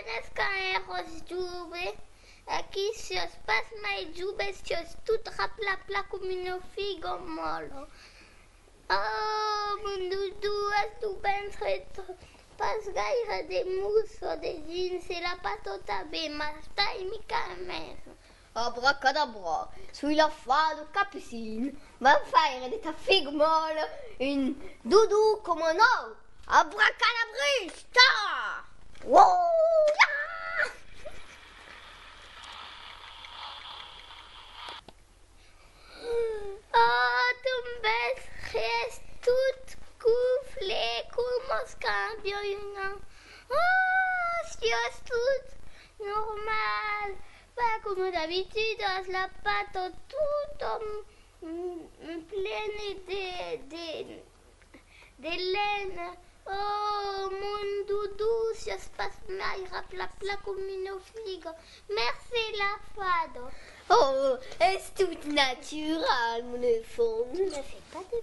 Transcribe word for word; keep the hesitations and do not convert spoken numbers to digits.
Quand èras jove, aquí siás pas mai jove, siás tot raplapla com una figa mòla. Oh, mon dodó, as lo ventre, pas gaire de mossa dedins e la patòta ben, mas t'aimi quand même. Abracadabra, soi la fada Capucin, va faire de ta figa mòla un dodó coma nòu. Abracadabrista! Uou! Ah! Oh, ton vèstre es tot cofle, coma cambiar un an. Oh, siás tot normal. Pas coma d'abituda, as la pata tota, mm, plena de, de, de laina. Oh, mon dodó, siás pas mai raplapla com una figa. Mercé la fada. Oh, es tot natural, mon enfant. Ne fai pas de